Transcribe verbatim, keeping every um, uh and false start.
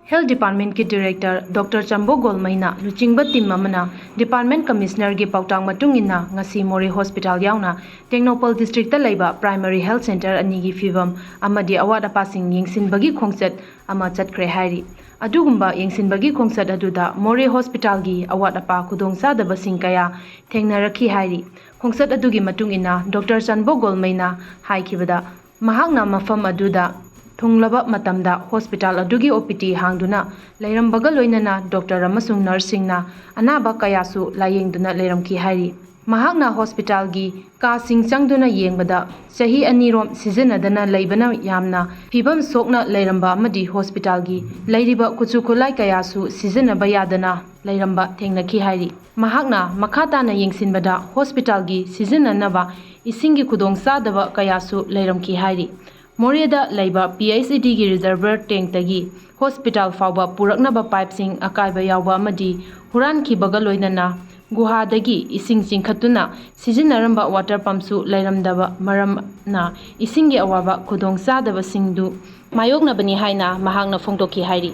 Health Departmentꯀꯤ Director Doctor ꯆꯝꯕꯣ ꯒꯣꯜꯃꯩꯅ ꯂꯨꯆꯤꯡꯕ team ꯑꯃꯅ Department Commissionerꯒꯤ ꯄꯥꯎꯇꯥꯛ ꯃꯇꯨꯡ ꯏꯟꯅ ꯉꯁꯤ ꯃꯣꯔꯦ Hospital ꯌꯥꯎꯅ ꯇꯦꯡꯅꯧꯄꯜ districtꯇ ꯂꯩꯕ primary health centre ꯑꯅꯤꯒꯤ ꯐꯤꯕꯝ ꯑꯃꯗꯤ ꯑꯋꯥꯠ ꯑꯄꯥꯁꯤꯡ ꯌꯦꯡꯁꯤꯟꯕꯒꯤ ꯈꯣꯡꯆꯠ ꯑꯃ ꯆꯠꯈ꯭ꯔꯦ ꯍꯥꯏꯔꯤ꯫ ꯑꯗꯨꯒꯨꯝꯕ ꯌꯦꯡꯁꯤꯟꯕꯒꯤ ꯈꯣꯡꯆꯠ ꯑꯗꯨꯗ ꯃꯣꯔꯦ Hospitalꯒꯤ ꯑꯋꯥꯠ ꯑꯄꯥ ꯈꯨꯗꯣꯡꯆꯥꯗꯕꯁꯤꯡ ꯀꯌꯥ ꯊꯦꯡꯅꯔꯛꯈꯤ ꯍꯥꯏꯔꯤ꯫ ꯈꯣꯡꯆꯠ ꯑꯗꯨꯒꯤ ꯃꯇꯨꯡ ꯏꯟꯅ Doctor ꯆꯟꯕꯣ ꯒꯣꯜꯃꯩꯅ ꯍꯥꯏꯈꯤꯕꯗ, ꯃꯍꯥꯛꯅ ꯃꯐꯝ ꯑꯗꯨꯗ ꯊꯨꯡꯂꯕ ꯃꯇꯝꯗ hospital ꯑꯗꯨꯒꯤ OPD ꯍꯥꯡꯗꯨꯅ ꯂꯩꯔꯝꯕꯒ ꯂꯣꯏꯅꯅ doctor ꯑꯃꯁꯨꯡ nurseꯁꯤꯡꯅ ꯑꯅꯥꯕ ꯀꯌꯥꯁꯨ ꯂꯥꯌꯦꯡꯗꯨꯅ ꯂꯩꯔꯝꯈꯤ ꯍꯥꯏꯔꯤ꯫ ꯃꯍꯥꯛꯅ hospitalꯒꯤ ꯀꯥꯁꯤꯡ ꯆꯪꯗꯨꯅ ꯌꯦꯡꯕꯗ ꯆꯍꯤ ꯑꯅꯤꯔꯣꯝ ꯁꯤꯖꯤꯟꯅꯗꯅ ꯂꯩꯕꯅ ꯌꯥꯝꯅ ꯐꯤꯕꯝ ꯁꯣꯛꯅ ꯂꯩꯔꯝꯕ ꯑꯃꯗꯤ hospitalꯒꯤ ꯂꯩꯔꯤꯕ ꯈꯨꯠꯁꯨ ꯈꯨꯠꯂꯥꯏ ꯀꯌꯥꯁꯨ ꯁꯤꯖꯤꯟꯅꯕ ꯌꯥꯗꯅ ꯂꯩꯔꯝꯕ ꯊꯦꯡꯅꯈꯤ ꯍꯥꯏꯔꯤ꯫ ꯃꯍꯥꯛꯅ ꯃꯈꯥ ꯇꯥꯅ ꯌꯦꯡꯁꯤꯟꯕꯗ hospitalꯒꯤ ꯁꯤꯖꯤꯟꯅꯅꯕ ꯏꯁꯤꯡꯒꯤ ꯈꯨꯗꯣꯡꯆꯥꯗꯕ ꯀꯌꯥꯁꯨ ꯂꯩꯔꯝꯈꯤ ꯍꯥꯏꯔꯤ꯫ ꯃꯣꯔꯦꯗ ꯂꯩꯕ PHEDꯒꯤ reservoir tankꯇꯒꯤ hospital ꯐꯥꯎꯕ ꯄꯨꯔꯛꯅꯕ pipeꯁꯤꯡ ꯑꯀꯥꯏꯕ ꯌꯥꯎꯕ ꯑꯃꯗꯤ ꯍꯨꯔꯥꯟꯈꯤꯕꯒ ꯂꯣꯏꯅꯅ ꯒꯨꯍꯥꯗꯒꯤ ꯏꯁꯤꯡ ꯆꯤꯡꯈꯠꯇꯨꯅ ꯁꯤꯖꯤꯟꯅꯔꯝꯕ water pumpꯁꯨ ꯂꯩꯔꯝꯗꯕ ꯃꯔꯝꯅ ꯏꯁꯤꯡꯒꯤ ꯑꯋꯥꯕ ꯈꯨꯗꯣꯡꯆꯥꯗꯕꯁꯤꯡꯗꯨ ꯃꯥꯌꯣꯛꯅꯕꯅꯤ ꯍꯥꯏꯅ ꯃꯍꯥꯛꯅ ꯐꯣꯡꯗꯣꯛꯈꯤ ꯍꯥꯏꯔꯤ꯫